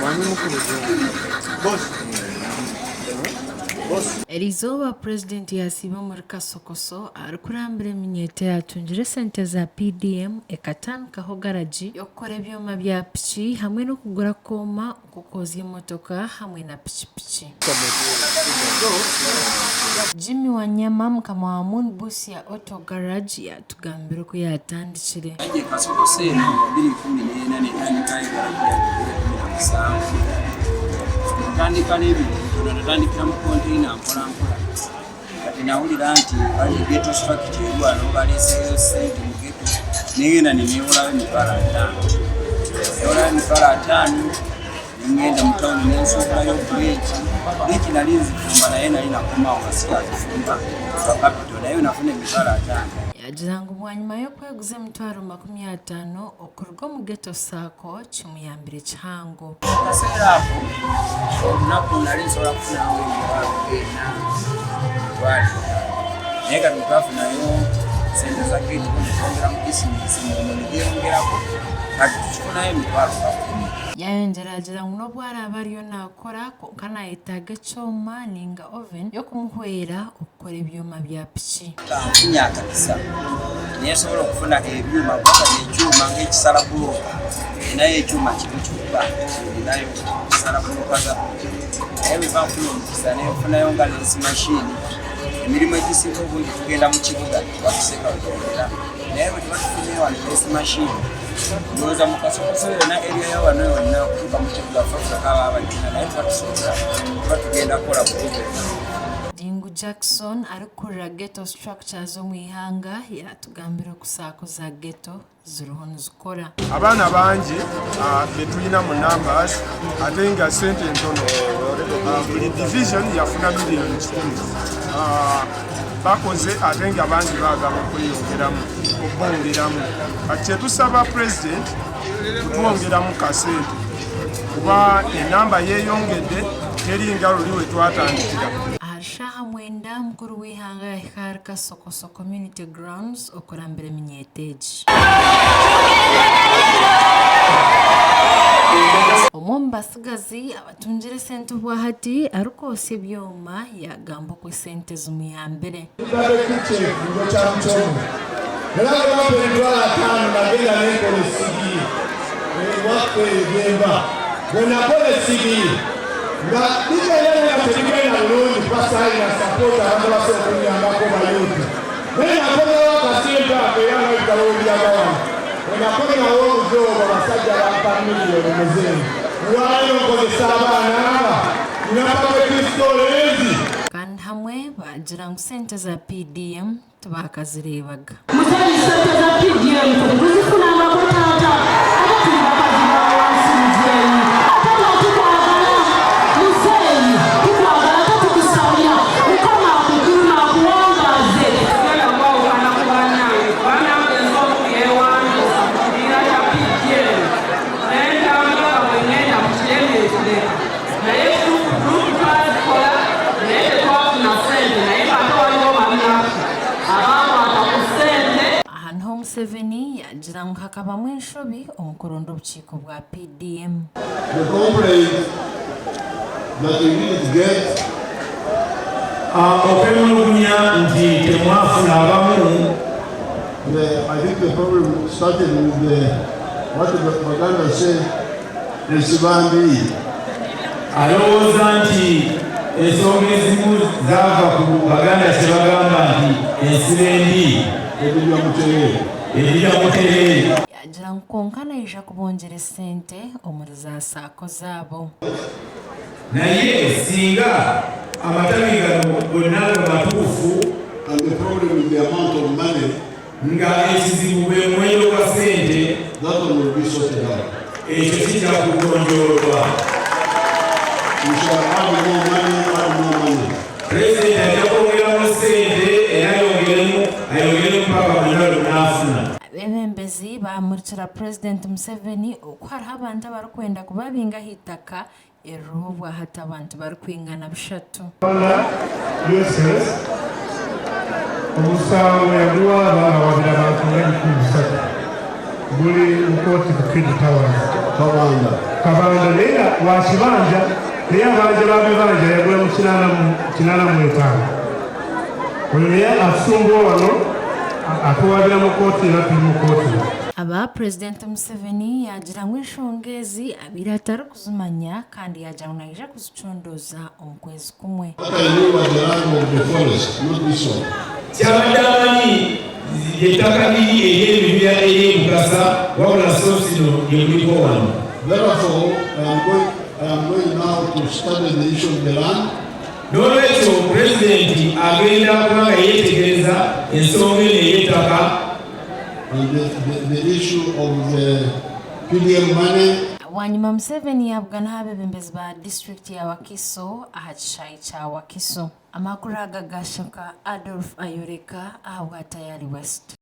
Mwami mukulu. Boss. Boss. Erizooba Purezidenti yasiiba omuri Kasokoso arikurambira eminyeeto eyatungire esente za PDM ekatandikaho garagi y'okukora ebyoma bya piki hamwe n'okugura akooma k'okwozya emotoka hamwe na pikipiki. Jimmy Wanyama mukama wa Moon Busia Auto Garage yatugambira oku yatandikire. Najja e Kasokoso eno mu 2014 ne ntandikayo garagi yange 2017. Natandika n'ebintu bitono, natandikira mu konteyina mpola mpola. Kati nawulira nti bali ghetto structure eri wano baleeseeyo ssente mu ghetto, ne ngenda ne neewolayo 50,000. Neewolayo 50,000 ne ngenda mu tawuni ne nsuubulayo buleeki. Buleeki nali nzifumba naye nali nakomawo nga sikyazifumba lwa kapito naye nafuna 50,000. Yaagira ngu bwanyima y'okweguza 50,000 okuruga omu Ghetto Sacco kimuyambire kihango. Mu kaseera ako olunaku nali nsobola kufunawo 40,000, 50,000 naye kati bwe twafunayo ssente za ghetto ne twongera mu bizinensi emirimu ne gyeyongerako kati tukifunayo nga 10,000. Yayongyera agira ngu n'obu araabe ariyo naakora kwonka nayetaaga ekyoma ninga oven y'okumuhwera okukora ebyoma bya piki. Nga nfunye akakisa nensobola okufuna ebyuma kuba kati ekyuma ng'ekisala bbulooka ninayo ekyuma kimu kyokka ninayo kisala bbulooka za piki naye bwe mba nfunye omukisa nenfunayo nga lathe machine emirimu egisinga obungi tugenda mu kibuga watuseka wetugenda naye bwe tuba tufunye wano lathe machine ndowooza mu Kasokoso yonna area ya wano yonna okutuuka mu kibuga ffe aba abagina naye tuba tusobola tuba tugenda kukola bulungi. Dingu Jackson arikukurira Ghetto Structures omu ihanga yatugambira oku SACCO za Ghetto ziriho nizikora. Abaana bangi betulina mu numbers ate nga sente ntono. Buli division yafuna 100,000,000. Bakoze ate nga bangi baagala okweyongeramu okubongeramu. Kati kyetusaba president kutwongeramu kasente kuba enamba yeeyongedde teringa luli we twatandikira. Ahari shaaha 9 mukuru w'eihanga yahika ahari Kasokoso Community Grounds okurambira eminyeeto egi. Omwe omu batsigazi abatungire esente obwahati arikwotsya ebyoma yagamba oku esente zimuyambire. Kyevugo kya mucomo era nga bampa 50,000 nagenda nenkola essigiri ewaffe egemba bwe nakola essigiri nga ligenda nga terigenda bulungi kuba saalina support abantu basobola okunyambako bayuti naye nakomawo akasente ako era nga bitabo biraga wano bwe nakomawo omuzoobo basajja bampa miliyoni muzeeyi lwaliro nkozesa abaana aba nina public stories. Kandi hamwe baagira ngu sente za PDM tibakazireebaga. Muzeeyi sente za PDM tetuzifunangako taata ate tuli bakazi ba wansi muzeeyi ate nga tukwagala muzeeyi tukwagala ate tukusabira Mukama akukuuma akuwangaaze. Sigenda kwawukana ku bannange kuba nange nze omu yeewandiisa mu kibiina kya PDM ne ntambula nga bwe ŋŋenda mu kireme ekireka naye group twazikola naye tetwafuna ssente naye ng'ate waliwo bannaffe abaakwata ku ssente. Aha niho Museveni yaagira ngu hakabamu enshobi omu kuronda obukiiko bwa PDM. The complaint that you didn't get Okwemulugunya nti temwafuna abamu. I think the problem started with what the Baganda say, Ensibambi. Alowooza nti ensonga ezimu zaava ku Baganda kye bagamba nti ensibo embi Ebirya mutere. Ebirya mutere. Yaagira ngu kwonka naija kubongyera esente omuri za SACCO zaabo. Naye singa amatabi gano gonna nga matuufu And the problem with the amount of money, nga ekizibu bwe muwendo gwa ssente that one will be sorted out. Ekyo kijja kugonjoolwa. We shall add more money, add more money. Pulezidenti ajja kwongeramu ssente era ayongeremu ayongeremu paka bonna lwe munaafuna. Abeebembezi baamurikira Purezidenti Museveni oku hariho abantu abarikwenda kubabinga aha itaka eririho obwahati abantu barikwingana 300. USS omusango yaguwaaba nga wabira abantu nga 3,000. Guli mu kooti ku Kid Towers. Kabanda. Kabanda, naye nga wa kibanja, naye abanja babibanja, yagula mu 85. Oyo naye asumbuwa wano, atuwabira mu kooti era tuli mu kooti. Aba Purezidenti Museveni yaagira ngu enshonga ezi abaire atarikuzimanya kandi yaagira ngu naija kuzicondooza omu kwezi kumwe. What I knew was the land of the forest, not this one. Kyabadde amanyi ettaka liri ery'ebibira ery'e Bukasa, wabula so sino lye kuliko wano. Therefore, I am going now to study the issue of the land. N'olwekyo pulezidenti agenda kubanga yeetegereza ensonga eno ey'ettaka and the issue of the PDM money. Bwanyima Museveni yaabuganaho abeebembezi ba disiturikiti ya Wakiso aha kishaayi kya Wakiso. Amakuru aga gashaka Adolf Ayoreka ahabwa Tayari West.